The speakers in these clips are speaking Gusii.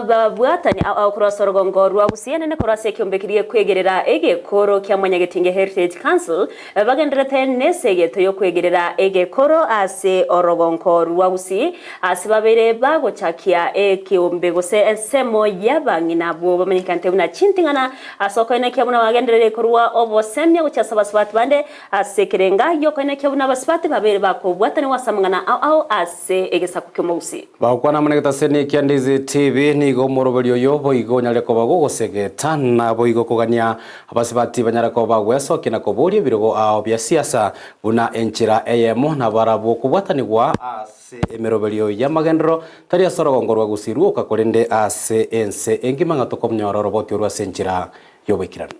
Babwatani ao korwa ase orogongo rwa Gusii enene korwa ase ekeombe keria gekwegerera egekoro kia Mwanyagetinge Heritage Council bagendererete nesegeto yokwegerera egekoro ase orogongo rwa Gusii ase babeire bagochakia ekeombe gose ensemo yabang'ina abwo bamenyekanete buna chinting'ana ase okoenekia buna bagenderere korwa obosemia gochia ase abasubati bande ase ekerenga giokoenekia buna abasubati babeire bakobwatanigwa ase amang'ana ao ao ase egesaku ki'omogusii. Bagokwana amo negetaseni kia Ndizi TV, nigo omoroberi oyo boigo onyare koba gogosegeta na boigo kogania abasibati banyare koba bagwesokia na koboria ebirogo ao bia siasa buna enchera eyemo nabarabwo kobwatanigwa ase emeroberio y'amagenderero tari ase orogongo rwa Gusii rwoka korende ase ense engima ng'a tokonyora oroboti orwo ase enchera y'oboikeranu.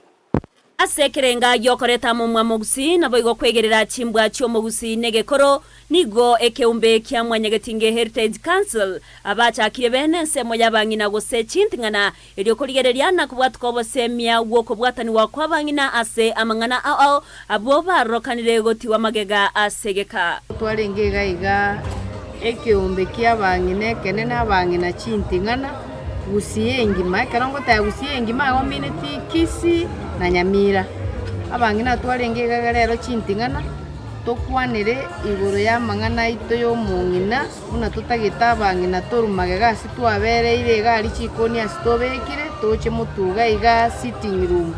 Ase ekerenga gi'okoreta amomwa Gusii, naboigo kwegerera chimbwa chi'omogusii negekoro, nigo ekeumbe kia Mwanyagetinge Heritage Council abachakire bene ensemo y'abang'ina gose chinting'ana erio korigereria na kobwatuka obosemia bw'okobwatanigwa kw'abang'ina ase amang'ana ao ao abwo barorokanire gotigwa magega ase egeka. Twarenge iga iga ekeombe ki'abang'ina ekenene abang'ina chinting'ana. Gusii engima, ekero ngoteba Gusii engima igo mineti Kisii na Nyamira. Abang'ina twarenge iga iga rero chinting'ana, tokwanere igoro ya amang'ana aito ya omong'ina, buna totagete abang'ina torwe magega ase twabereire iga aria chikoni ase tobekire, toche motwe iga iga sitting room.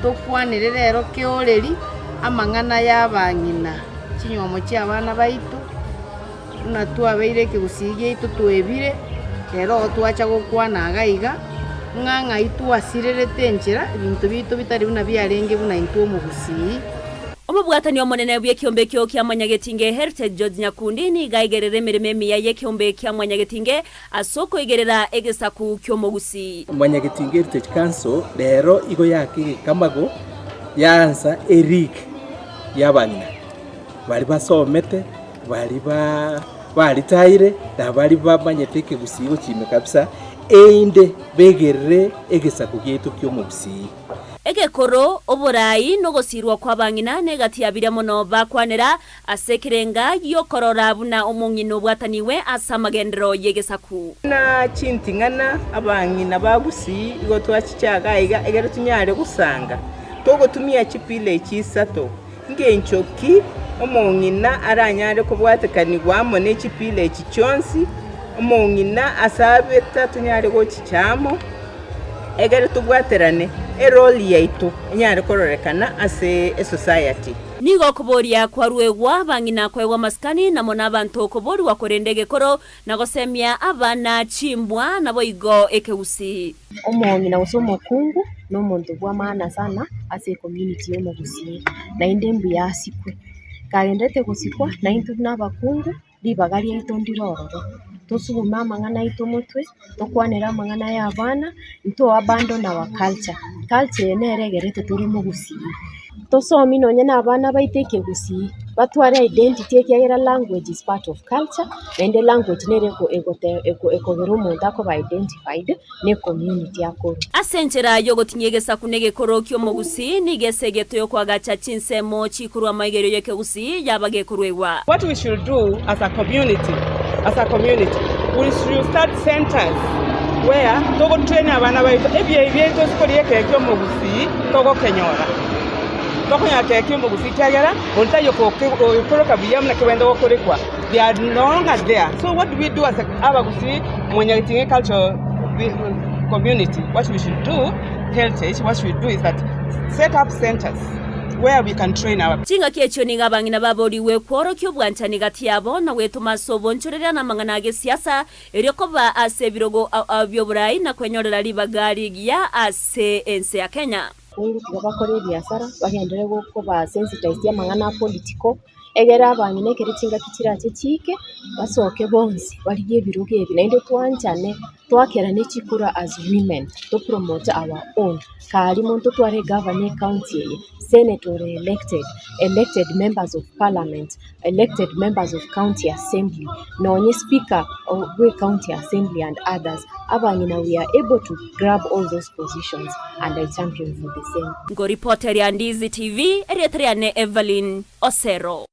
Tokwanere rero keoreri, amang'ana ya abang'ina, chinywomo chia abana baito. Buna twabeire ekegusii giaito twebire, rero igo twacha gokwana iga iga, ng'a ng'ai twasirerete enchera, ebinto biaito bitari buna biarenge buna intwe omogusii. Omobwatani omonene bw'ekeombe ekio kia Mwanyagetinge Heritage George Nyakundi nigo aigerere emeremo emiya y'ekeombe kia Mwanyagetinge ase okoigerera egesaku ki'omogusii. Mwanyagetinge Heritage Council rero igo yaka egekamago yaansa eleague y'abang'ina baria basomete. Baria baritaire na baria bamanyete ekegusii gochia ime kabisa, erinde begerere egesaku giaito ki'omogusii. Egekoro, oborai, na ogosiirwa kw'abang'ina negati ya biria mono bakwanera ase ekerenga gi'okorora buna omong'ina obwataniwe ase amagenderero y'egesaku. Buna chinting'ana abang'ina ba Gusii igo twachichaga aiga egere tonyare gosanga togotumia chipila echi isato. Ngencho ki omong'ina aranyare kobwatekanigwa amo ne chipila echi chionsi, omong'ina ase abete tonyare gochicha amo, egere tobwaterane erole yaito enyare kororekana ase esociety. Nigo okoboria kwaruegwa abang'ina koegwa amasikani, na mono abanto koborigwa korenda egekoro, na gosemia abana chimbwa, naboigo ekegusii. Omong'ina gose omokungu nomonto bw'amaana sana ase ecommunity y'omogusii, naende mbuya asikwe. Kagendererete gosikwa naintwe buna abakungu, ribaga riaito ndire ororo, tosugume amang'ana aito motwe, tokwanere amang'ana ya abana, nto abandon our culture. Culture eye nere egerete tore omogusii. Tosomi nonye na abana baito ekegusii, batware identity ekiagera language is part of culture, naende language nere eko egote eko ekogera omonto akoba identified na ecommunity akorwa. Ase enchera y'ogotinyia egesaku na egekoro ki'omogusii, nigo esegeto y'okoagacha chinsemo chikorwa amaigerio y'ekegusii yaba gekoruegwa. What we should do as a community, as a community, we should start centers where togotrain abana baito ebiayi biaito ase koria ekee ki'omogusii togokenyora. Tokonyora ekee ki'omogusii ekiagera onde taiyo okoroka buya buna kebwenerete gokorekwa. They are no longer there. So what do we do as abagusii Mwanyagetinge cultural community? What we should do, heritage, what we should do is that set up centers where we can train our. Chingaki echio nigo abang'ina baborigwe kworokia obwanchani gati yabo, na gwetoma ase obonchoreria na amang'ana a gesiasa, erio koba ase ebirogo bi'oborai na kwenyorera ribaga rigiya ase ense ya Kenya. Abakungu tiga bakore ebiasara, bagenderere koba sensitized amang'ana a political, egere abang'ina ekero chingaki chirache chiike, basoke bonsi barigie ebirogo ebi naende twanchane, twakerane chikura as women, to promote our own. Karia monto tware egavana ecounty eye, senator ore elected, elected members of parliament, elected members of county assembly, nonye speaker bwe county assembly and others, abang'ina we are able to grab all those positions and I champion for the same. Ngoripoteria Ndizi TV, erieta riane Evelyn Osero.